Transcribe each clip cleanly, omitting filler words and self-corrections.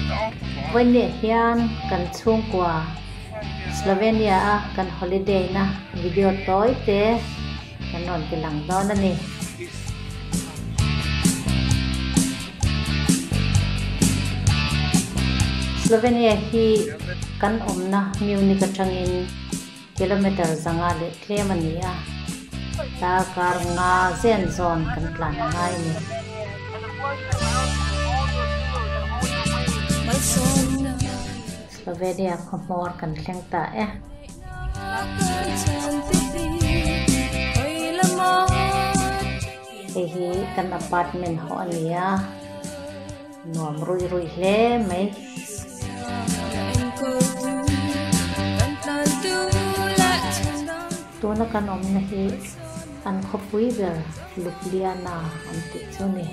Vawiinah hian kan chhungkua Slovenia a kan holiday na video tawi te kan rawn ti lang dawn a ni. Slovenia hi kan awmna Munich atangin kilometer zanga leh tlem a ni a, darkar nga zen zawn kan tlan a ngai a ni. Slovenia khaw hmawr kan thleng ta e. Hei hi kan apartment hawh a ni a, nuam rui rui hle mai. Tuna kan awmna hi an khawpui ber Ljubljana an tih chu a ni.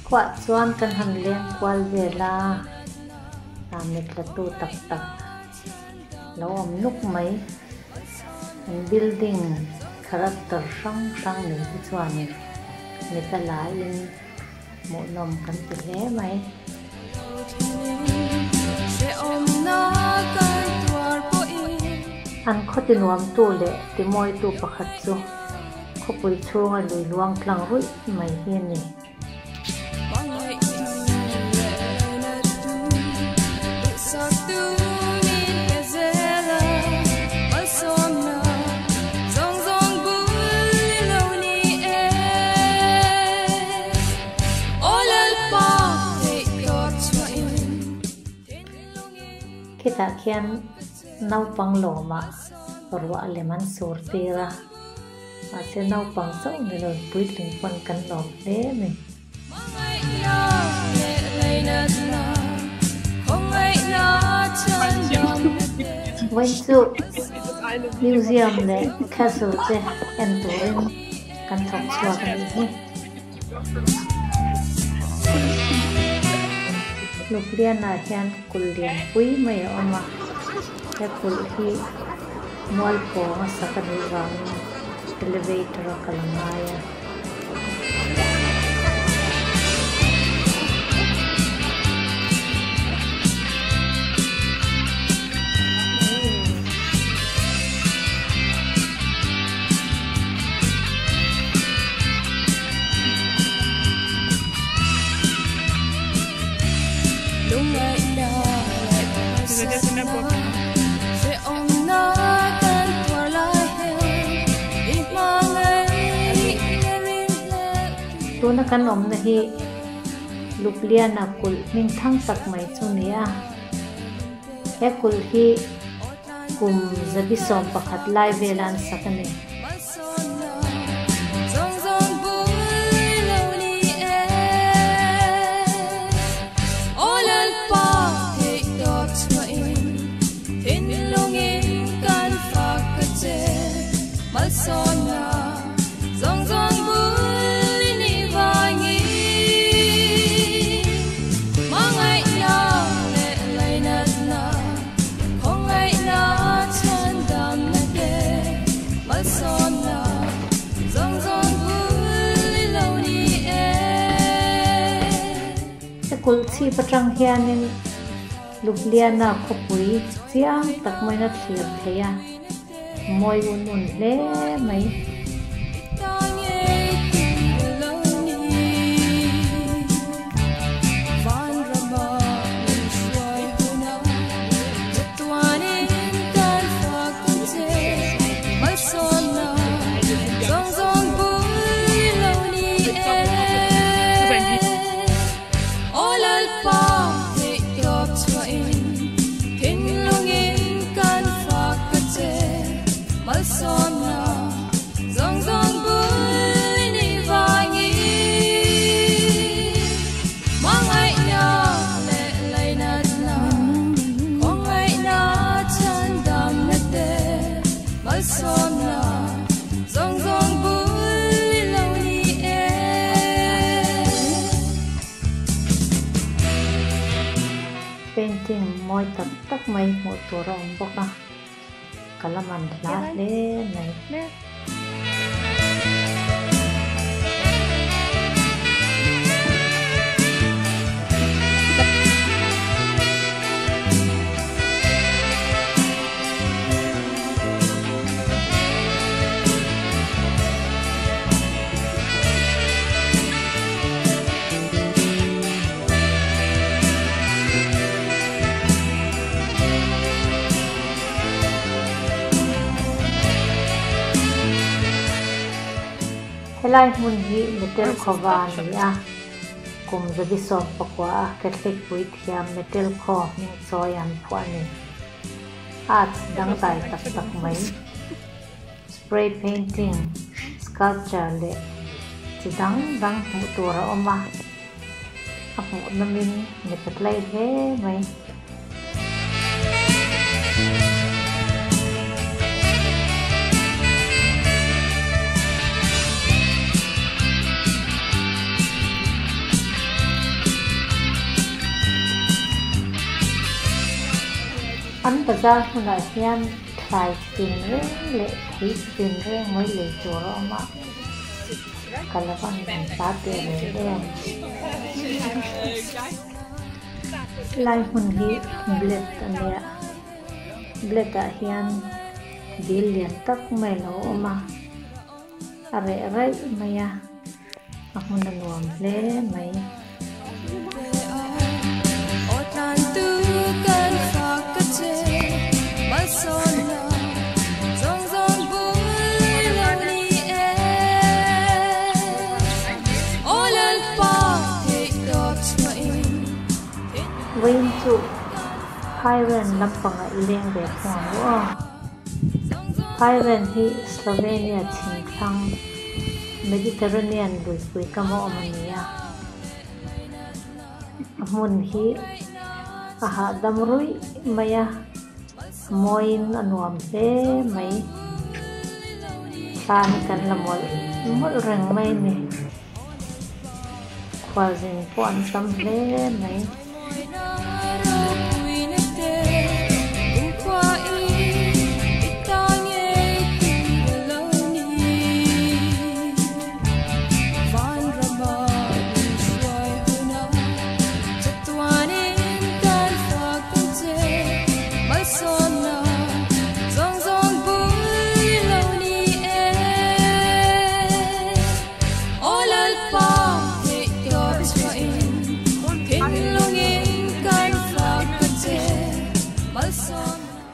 Khuah chuan kan han leng kual vel a, a mitla tu tak tak lo awm nuk mai. An building character hrang hrang nei te chuanin mita laiin hmuhnawm kan ti hle mai. An khaw tinuamtu leh timawitu pakhat chu khawpui chhunga lui luang tlang ruih mai hi a ni. Khitah khian naupang lawmah ruah lem an sur tir a. Mahse naupang chauh ni lo puitling pawn kan lawm hle mai. Vawiin chu museum leh castle te en turin kan thawk chhuak a nih hi. Ljubljana hian kulh lian pui mai a awm a, he kulh hi mualpawng a sak a nih vangin elevator a kal a ngai a. Tuna kan awmna hi Ljubljana kulh hming thang tak mai chu a ni a. He kulh hi kum zabi 11 lai vela an sak a ni. Kulh chhip atang hianin Ljubljana khawpui chiang tak maiin a thlir thei a, mawi un un hle mai. mai hmuh tur a awm bawk a ka la man hla hle mai. Helai hmun hi Metel khawva a ni a, kum 119 a Catholic puithiam Metel khaw hming chawi an phuah a ni. Arts dangdai tak tak mai. Spray painting, sculpture leh chi dang dang hmuh tur a awm a, a hmuh nawmin mit a tlai hle mai. An bazar hmunah hian thlai chi tinreng leh thei chi tinreng mai lei tur a awm a, ka la van han hla teh reng em. Helai hmun hi Bled a nia, Bled ah hian dil lian tak mai a lo awm a, a reh raih mai a. A hmun a nuam hle mai. Vawiin chu Phairen lampangah i leng ve thung ang u aw. Phairen hi Slovenia chhimthlang. Mediterranean luipui kam a awm a ni a, a hmun hi a hahdam ruih mai a, a mawiin a nuam hle mai, thla hi kan la mawlh mawlh reng mai a ni, khualzin pawh an tam hle mai.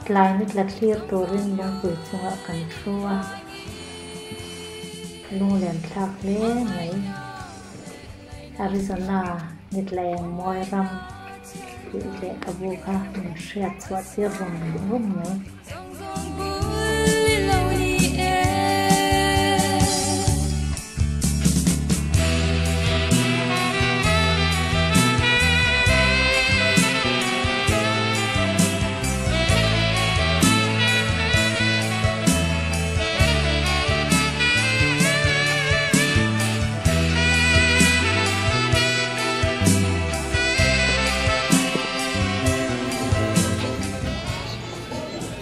Tlai ni tla thlir turin lungpui chungah kan thu a, lunglen thlak hle mai. Arizona ni tla eng mawi ram tih lehkhabu kha min hriat chhuah tir rum rum mai.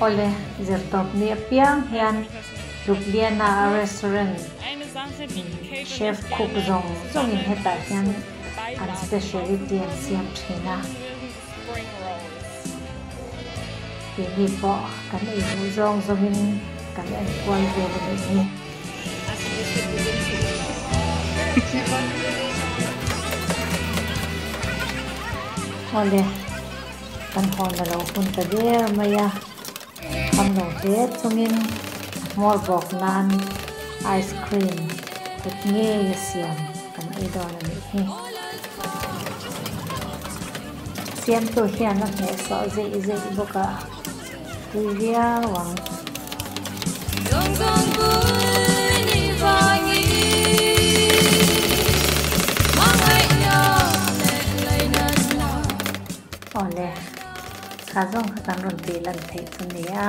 Awle, zirtawp ni apiang hian Ljubljana a restaurant chef cook zawng zawngin hetah hian an speciality an siam thin a. Keini pawh kan ei duh zawng zawngin kan en kual vel a nih hi. Awle. Kan hawn a lo hun ta der mai a, kham lo hle chungin a hmawr bawk nan ice cream kut ngei a siam kan ei dawn a nih hi. Siamtu hian a hnehsawh zeih zeih bawk a, tui viau ang. Awle, kha zawng kha kan rawn tih lan theih chu ni a,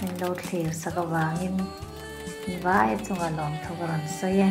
min lo thlir sak avangin vai chunga lawmthu ka rawn sawi e.